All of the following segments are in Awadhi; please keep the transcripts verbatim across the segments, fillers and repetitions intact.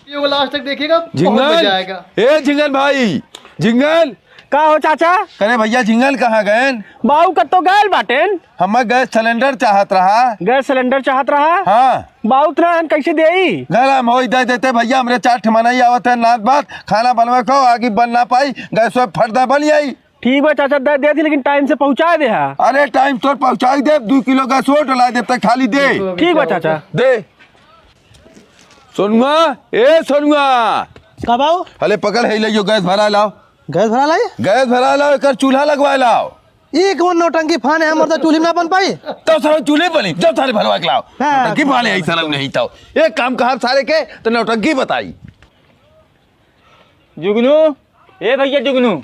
वीडियो को लास्ट तक देखिएगा, बहुत झिंगन, मजा आएगा। ए झिंगन भाई, झिंगन। का हो चाचा? अरे भैया, झिंगन कहाँ गएन? बाऊ कत्तो गएल बाटेन। हमें गैस सिलेंडर चाहत रहा। गैस सिलेंडर चाहत रहा? हाँ। बाऊ इतना हन कैसे देई? घर हम होई दे देते भैया, हमरे चार ठे मनई आवत है, नात बात, खाना बनवे को, आगी बन ना पाई, गैस फट दे बन जाई। ठीक बा चाचा, दे, दे दी, लेकिन टाइम से पहुँचा दे हा। अरे टाइम तोर पहुँचाई दे, दू किलो गैस और डला दे, तक खाली दे। ठीक बा चाचा। दे। सोनुआ, ए सोनुआ। का बाऊ? अरे पकड़ है, ले यो गैस भरा लाओ। गैस भरा लाई? गैस भरा लाओ, एकर चूल्हा लगवा लाओ। ई कौन नौटंकी फान है, हमर तो चूल्ही में ना बन पाई। तो सारे चूल्हे बनी, जब सारे भरवा के लाओ। हाँ। नौटंकी फान है, ऐसा नहीं तो। एक काम कहा सारे के, तो नौटंकी बताई। जुगनू, ए भैया जुगनू।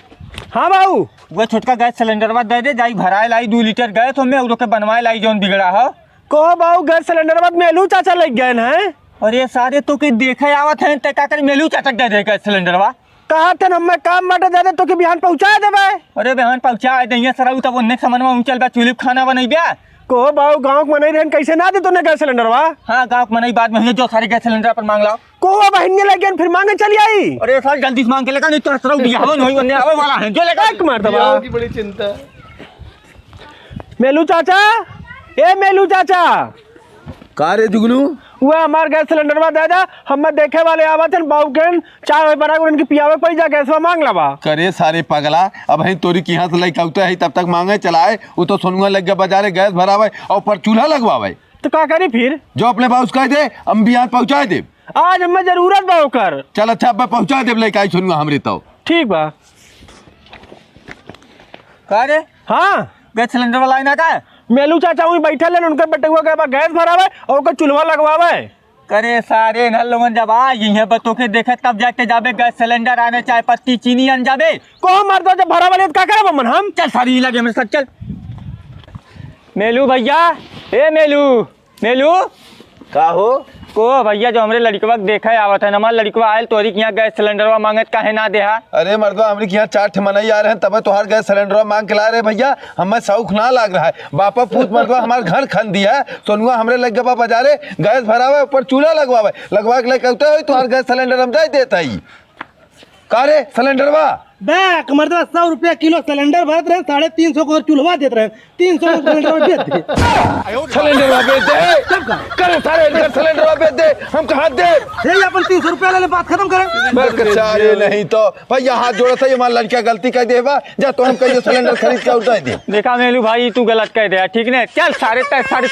हाँ बाऊ। वो छोटका गैस सिलेंडरवा दे दे, जाई भराए लाई दू लीटर गैस, हमें और ओके बनवाए लाई जौन बिगड़ा हो। कहो बाऊ, गैस सिलेंडरवा मेलू चाचा लग गए हैं। अरे सारे तो के देखे आवत हैं, ते का करे मेलू चाचा के दे दे गैस सिलेंडरवा? कहा थे न, हमें काम बाटे दे दे, तो के बिहान पहुँचा देबे। अरे बिहान पहुँचा दे, ये सरऊ तब उन्ने समनवा ऊँचल बा, चूल्ही खाना बनैबे। कहो बाऊ, गाँव के मनई रहन, कैसे ना दे तूने गैस सिलेंडरवा? हाँ, गाँव के मनई बाद में हुए, जो सारे गैस सिलेंडर पर मांग लाओ। को अब हिन्ने लगे फिर मांगे चली आई। अरे साल जल्दी से मांग के लेकर, नहीं तो हसरा उठिया हवा नहीं बनने आवे वाला है, जो लेकर। एक मर्दबा। बियाह की बड़ी चिंता है। मेलू चाचा, ए मेलू चाचा। का रे जुगनू? वो हमार गैस सिलेंडरवा दे दा, हम देखे वाले आवत हन, बाऊ के चाय वाय बना के उनके पियावे पड़ी जा, गैसवा मांग लावा। करे सारे पगला, अब हम तोरी की यहाँ से लइका उतरे है, तब तक मांगे चलाए, वो तो सोनुआ लग गया बाजारे गैस भरावे और ऊपर चूल्हा लगवावे। तो का करी फिर? जो अपने बाउस कह दे, हम बिहान पहुँचा दे। आज हमें जरूरत बा ओकर। चल अच्छा, अब मैं पहुँचा देब, लेके आई सुनुआ हमरे तो। ठीक बा। का रे? हाँ। गैस सिलेंडर वाला है ना का? मेलू चाचा वहीं बैठल हैं, उनकर बेटुआ के बा गैस भरावे और ओकर चूल्हा लगवावे। करे सारे न लोगन जब आ यहीं पर तोके देखे तब जाके जाबे गैस सिलेंडर आने, चाय पत्ती चीनी आन जाबे। को मर दो जब भरावे ले तो का करब मन हम? चल सारी लगे मेरे साथ चल। मेलू भैया, ए मेलू। मेलू। का हो? को भैया जो हमरे लड़िकवा के देखे आवत है, हमार लड़िकवा आयल तोरी के यहाँ गैस सिलेंडरवा मांगत काहे ना देहा? अरे मर्दवा, हमरे के यहाँ चार ठे मनई आ रहे हैं, तबे तोहार गैस सिलेंडरवा मांग के ला रहे भैया, हमें शौक ना लाग रहा है। बापा पूत मर्दवा हमार घर खन दिया है, सोनुआ हमरे लग गवा बाजारे, गैस भरावे, ऊपर चूल्हा लगवावे, लगवा के लेके उतरे होई तोहार गैस सिलेंडर हम दे देत हई। का रे सिलेंडरवा? बैक मर्दवा, सौ रुपया किलो सिलेंडर भरत रहे, साढ़े तीन सौ को चूल्हा देत रहे, तीन सौ को सिलेंडर बेच दे। सिलेंडरवा बेच दे। तब का? करे सारे इनकर सिलेंडरवा बेच दे, हम कहाँ दे? यही अपन तीन सौ रुपया ले ले, बात खत्म करें। बस सारे नहीं तो भैया हाथ जोड़त है, हमार लड़किया गलती कर दे बा, जा तो हम कहियो सिलेंडर खरीद के उतार दे। देखा मेलू भाई, तू गलत कह दे, ठीक ने? चल सारे तय सारे